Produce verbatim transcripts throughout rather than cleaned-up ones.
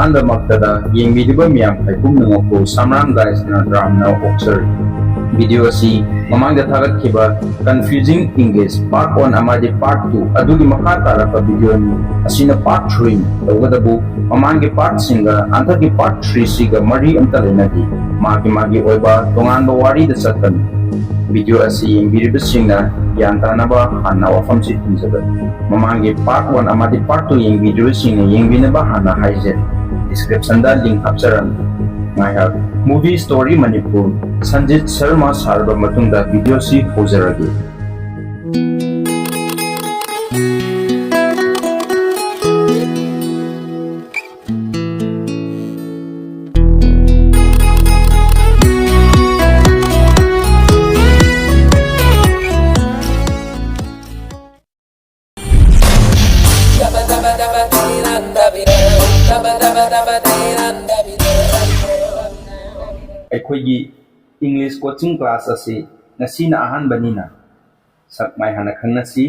ꯑꯍꯥꯟꯕꯃꯛꯇꯗ ꯌꯦꯡꯕꯤꯔꯤꯕ ꯃꯤꯌꯥꯝ ꯄꯨꯝꯅꯃꯛꯄꯨ ꯁꯝꯔꯥꯝ ꯒꯥꯏꯁꯅ ꯌꯥꯝꯅ ꯑꯣꯛꯆꯔꯤ꯫ ꯚꯤꯗꯤꯑꯣ ꯑꯁꯤ ꯃꯃꯥꯡꯗ ꯊꯥꯒꯠꯈꯤꯕ Confusing English Part One ꯑꯃꯗꯤ Part Two ꯑꯗꯨꯒꯤ ꯃꯈꯥ ꯇꯥꯔꯛꯄ ꯚꯤꯗꯤꯑꯣꯅꯤ꯫ ꯑꯁꯤꯅ Part Three ꯇꯧꯒꯗꯕꯨ ꯃꯃꯥꯡꯒꯤ ꯄꯥꯔꯠꯁꯤꯡꯒ ꯍꯟꯗꯛꯀꯤ Part Three ꯁꯤꯒ ꯃꯔꯤ ꯑꯝꯇ ꯂꯩꯅꯗꯦ꯫ ꯃꯥꯒꯤ ꯃꯥꯒꯤ ꯑꯣꯏꯕ ꯇꯣꯉꯥꯟꯕ ꯋꯥꯔꯤꯗ ꯆꯠꯄꯅꯤ꯫ ꯚꯤꯗꯤꯑꯣ ꯑꯁꯤ ꯌꯦꯡꯕꯤꯔꯤꯕꯁꯤꯡꯅ ꯒ꯭ꯌꯥꯟ ꯇꯥꯅꯕ ꯍꯥꯟꯅ ꯋꯥꯐꯝꯁꯤ ꯊꯝꯖꯕꯅꯤ꯫ ꯃꯃꯥꯡꯒꯤ Part One ꯑꯃꯗꯤ Part Two ꯌꯦꯡꯕꯤꯗ꯭ꯔꯤꯕꯁꯤꯡꯅ ꯌꯦꯡꯕꯤꯅꯕ ꯍꯥꯟꯅ ꯍꯥꯏꯖꯔꯤ꯫ ꯗꯤꯁꯀ꯭ꯔꯤꯞꯁꯟꯗ ꯂꯤꯡ ꯍꯥꯞꯆꯔꯝꯃꯤ꯫ ꯉꯥꯏꯍꯥꯛ Movie Story Manipur Sanjit Sharma ꯁꯥꯔꯕ ꯃꯇꯨꯡꯗ ꯚꯤꯗꯤꯑꯣꯁꯤ ꯍꯧꯖꯔꯒꯦ꯫ ꯑꯩꯈꯣꯏꯒꯤ English coaching class ꯑꯁꯤ ꯉꯁꯤꯅ ꯑꯍꯥꯟꯕꯅꯤꯅ ꯁꯛ ꯃꯥꯏ ꯍꯥꯟꯅ ꯈꯪꯅꯁꯤ꯫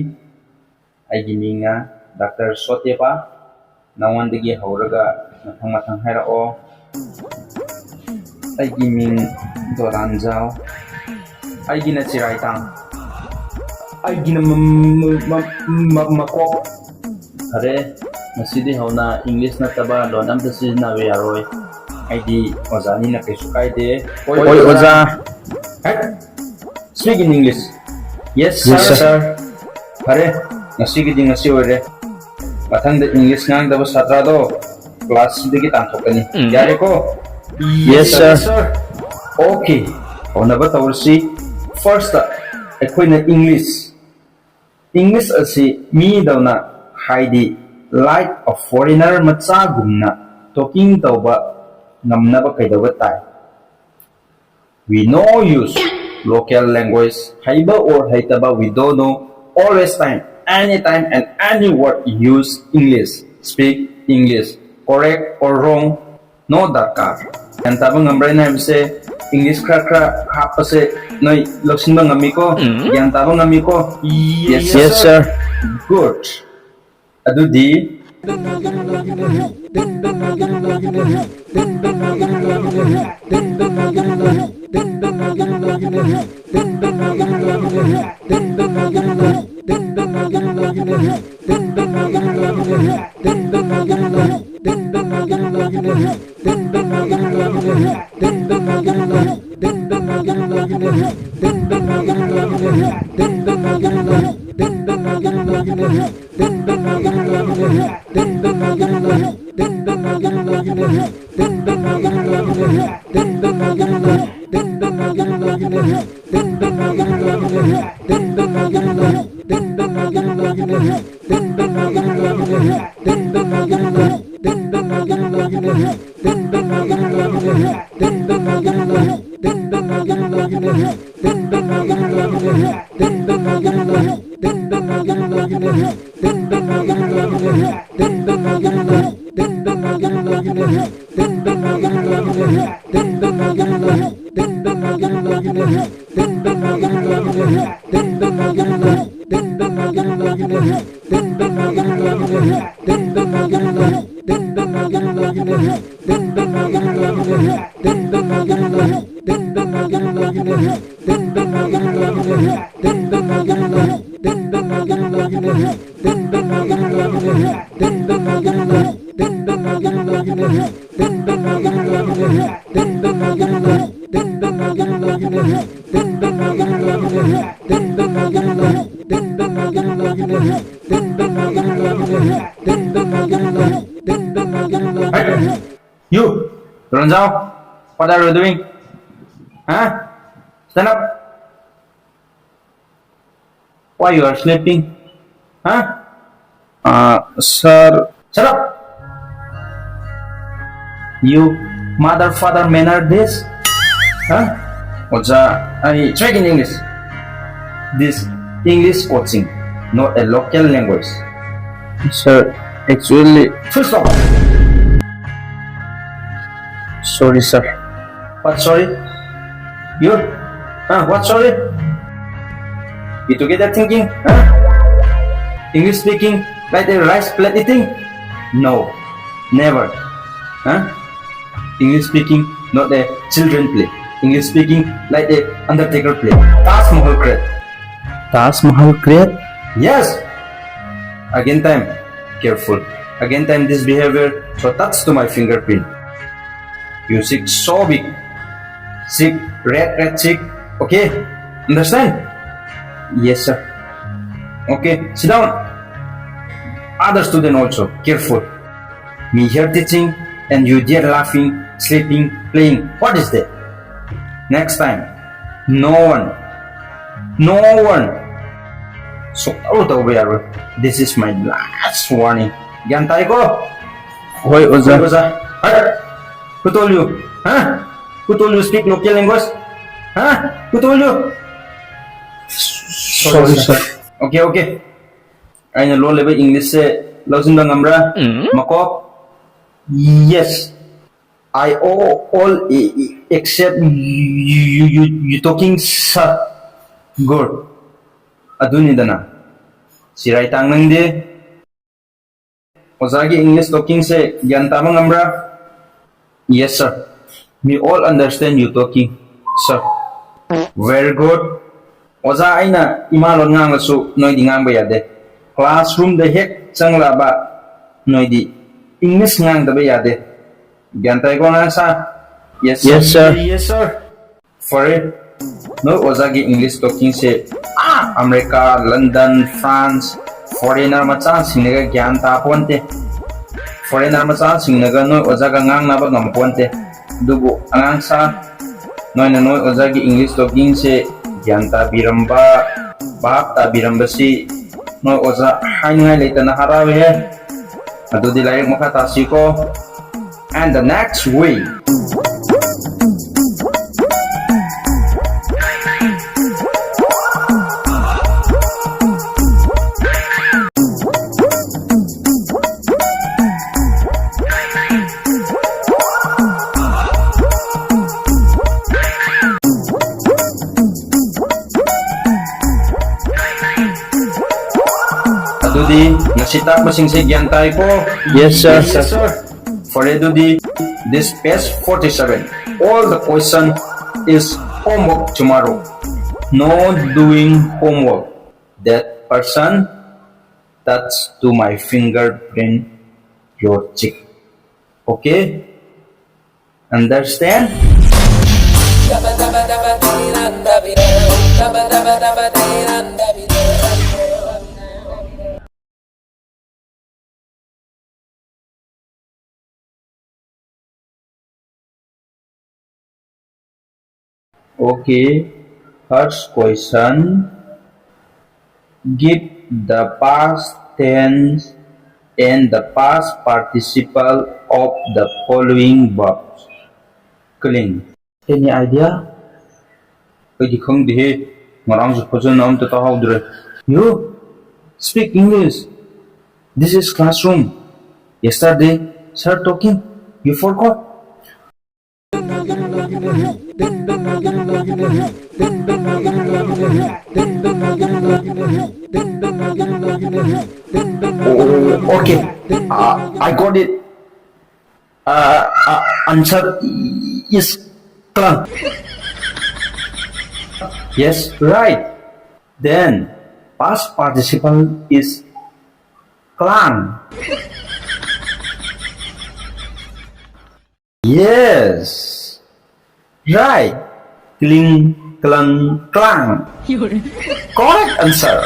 ꯑꯩꯒꯤ ꯃꯤꯡꯅ ꯗꯥꯛꯇꯔ ꯁꯣꯇꯦꯄꯥ꯫ ꯅꯉꯣꯟꯗꯒꯤ ꯍꯧꯔꯒ ꯃꯊꯪ ꯃꯊꯪ ꯍꯥꯏꯔꯛꯑꯣ꯫ ꯑꯩꯒꯤ ꯃꯤꯡ ꯗꯣꯂꯥꯟꯖꯥꯎ꯫ ꯑꯩꯒꯤꯅ ꯆꯤꯔꯥꯏꯇꯥꯡ꯫ ꯑꯩꯒꯤꯅ ꯃ-, ꯃ-, ꯃ-, ꯃ-, ꯃꯀꯣꯛ꯫ ꯐꯔꯦ, ꯉꯁꯤꯗꯤ ꯍꯧꯅ English ꯅꯠꯇꯕ ꯂꯣꯟ ꯑꯝꯇ ꯁꯤꯖꯤꯟꯅꯕ ꯌꯥꯔꯣꯏ꯫ ꯑꯩꯗꯤ ꯑꯣꯖꯥꯅꯤꯅ ꯀꯩꯁꯨ ꯀꯥꯏꯗꯦ꯫ ꯍꯣꯏ, ꯍꯣꯏ, ꯑꯣꯖꯥ꯫ ꯑꯣꯖꯥ꯫ ꯍꯦꯠ! Speak in English. Yes, Yes, sir. sir. ꯐꯔꯦ, ꯉꯁꯤꯒꯤꯗꯤ ꯉꯁꯤ ꯑꯣꯏꯔꯦ꯫ ꯃꯊꯪꯗ English ꯉꯥꯡꯗꯕ ꯁꯥꯇ꯭ꯔꯗꯣ class ꯁꯤꯗꯒꯤ ꯇꯥꯟꯊꯣꯛꯀꯅꯤ꯫ ꯎꯝ꯫ ꯌꯥꯔꯦꯀꯣ? Yes, sir. Okay. ꯍꯧꯅꯕ ꯇꯧꯔꯁꯤ꯫ First, ꯑꯩꯈꯣꯏꯅ English꯫ English ꯑꯁꯤ ꯃꯤꯗꯧꯅ, ꯍꯥꯏꯗꯤ like a foreigner ꯃꯆꯥꯒꯨꯝꯅ talking ꯇꯧꯕ ꯉꯝꯅꯕ ꯀꯩꯗꯧꯕ ꯇꯥꯏ? We know use local language, ꯍꯩꯕ or ꯍꯩꯇꯕ, we don't know, always time, anytime and any word use English, speak English, correct or wrong, no ꯗꯔꯀꯥꯔ꯫ ꯒ꯭ꯌꯥꯟ ꯇꯥꯕ ꯉꯝꯕ꯭ꯔꯥ ꯑꯩꯅ ꯍꯥꯏꯕꯁꯦ? English ꯈꯔ ꯈꯔ ꯍꯥꯞꯄꯁꯦ ꯅꯣꯏ ꯂꯧꯁꯤꯟꯕ ꯉꯝꯃꯤꯀꯣ? ꯎꯝ꯫ ꯒ꯭ꯌꯥꯟ ꯇꯥꯕ ꯉꯝꯃꯤꯀꯣ? Yes, Yes, sir. sir. Good. ꯑꯗꯨꯗꯤ Hey, you, Ranjao, what are you doing? Huh? Stand up. Why you are sleeping? Huh? Uh, sir. Shut up! You mother father manner this? Huh? ꯑꯣꯖꯥ, I speak in English. This English coaching, not a local language. Sir, actually, full stop. Sorry, sir. What sorry? You? Huh? What sorry? You together thinking? Huh? English speaking like a rice plate eating? No, never. Huh? English speaking, not a children play. English speaking, like a undertaker play. Taj Mahal craze. Taj Mahal craze? Yes. Again time, careful. Again time, this behavior so touch to my fingerprint. You sick so big. Sick, red, red sick. Okay? Understand? Yes, sir. Okay, sit down. Other student also, careful. Me here teaching and you there laughing, sleeping, playing. What is that? Next time, no one, no one. So, ꯇꯧꯕ ꯌꯥꯔꯣꯏ. This is my last warning. ꯒ꯭ꯌꯥꯟ ꯇꯥꯏꯀꯣ? ꯍꯣꯏ, ꯑꯣꯖꯥ꯫ ꯍꯣꯏ, ꯑꯣꯖꯥ. Hey, who told you? Huh? Who told you speak local language? Huh? Who told you? Sorry, sir. Okay, okay. ꯑꯩꯅ ꯂꯣꯜꯂꯤꯕ English ꯁꯦ ꯂꯧꯁꯤꯟꯕ ꯉꯝꯕ꯭ꯔꯥ? ꯃꯀꯣꯛ? Yes. I all, all except you, you, you, you talking, sir. Good. ꯑꯗꯨꯅꯤꯗꯅ꯫ ꯁꯤꯔꯥꯏ ꯇꯥꯡ ꯅꯪꯗꯤ꯫ ꯑꯣꯖꯥꯒꯤ English talking ꯁꯦ ꯒ꯭ꯌꯥꯟ ꯇꯥꯕ ꯉꯝꯕ꯭ꯔꯥ? Yes, sir. We all understand you talking, sir. Very good. ꯑꯣꯖꯥ, ꯑꯩꯅ ꯏꯃꯥ ꯂꯣꯟ ꯉꯥꯡꯂꯁꯨ ꯅꯣꯏꯗꯤ ꯉꯥꯡꯕ ꯌꯥꯗꯦ꯫ Classroom ꯗ ꯍꯦꯛ ꯆꯪꯂꯛꯑꯕ ꯅꯣꯏꯗꯤ English ꯉꯥꯡꯗꯕ ꯌꯥꯗꯦ꯫ ꯒ꯭ꯌꯥꯟ ꯇꯥꯏꯀꯣ, ꯑꯉꯥꯡꯁꯥ? Yes, sir. Yes, sir. Yes, sir. ꯐꯔꯦ, ꯅꯣꯏ ꯑꯣꯖꯥꯒꯤ English talking ꯁꯦ ꯑꯥ America, London, France, foreigner ꯃꯆꯥꯁꯤꯡꯅꯒ ꯒ꯭ꯌꯥꯟ ꯇꯥꯄꯣꯟꯇꯦ꯫ Foreigner ꯃꯆꯥꯁꯤꯡꯅꯒ ꯅꯣꯏ ꯑꯣꯖꯥꯒ ꯉꯥꯡꯅꯕ ꯉꯝꯄꯣꯟꯇꯦ꯫ ꯑꯗꯨꯕꯨ ꯑꯉꯥꯡꯁꯥ, ꯅꯣꯏꯅ ꯅꯣꯏ ꯑꯣꯖꯥꯒꯤ English talking ꯁꯦ ꯒ꯭ꯌꯥꯟ ꯇꯥꯕꯤꯔꯝꯕ, ꯚꯥꯞ ꯇꯥꯕꯤꯔꯝꯕꯁꯤ ꯅꯣꯏ ꯑꯣꯖꯥ ꯍꯥꯏꯅꯤꯡꯉꯥꯏ ꯂꯩꯇꯅ ꯍꯔꯥꯎꯏꯍꯦ꯫ ꯑꯗꯨꯗꯤ ꯂꯥꯏꯔꯤꯛ ꯃꯈꯥ ꯇꯥꯁꯤꯀꯣ꯫ And the next week. ꯑꯗꯨꯗꯤ ꯁꯤ ꯇꯥꯛꯄꯁꯤꯡꯁꯦ ꯒ꯭ꯌꯥꯟ ꯇꯥꯏꯀꯣ? Yes, sir. Yes, sir. ꯐꯔꯦ, ꯑꯗꯨꯗꯤ this page forty-seven. All the question is homework tomorrow. No doing homework. That person touch to my fingerprint your cheek. Okay? Understand? Okay, first question. Give the past tense and the past participle of the following verbs. Cling. Any idea? ꯑꯩꯗꯤ ꯈꯪꯗꯦꯍꯦ꯫ ꯉꯔꯥꯡꯁꯨ ꯐꯖꯅ ꯑꯝꯇ ꯇꯥꯍꯧꯗ꯭ꯔꯦ꯫ You speak English. This is classroom. Yesterday, sir talking. You forgot? Oh, okay. Uh, I got it. Uh, uh, answer is klang. Yes, right. Then, past participle is klang. Yes. Right. Kling, klang, klang. Correct answer.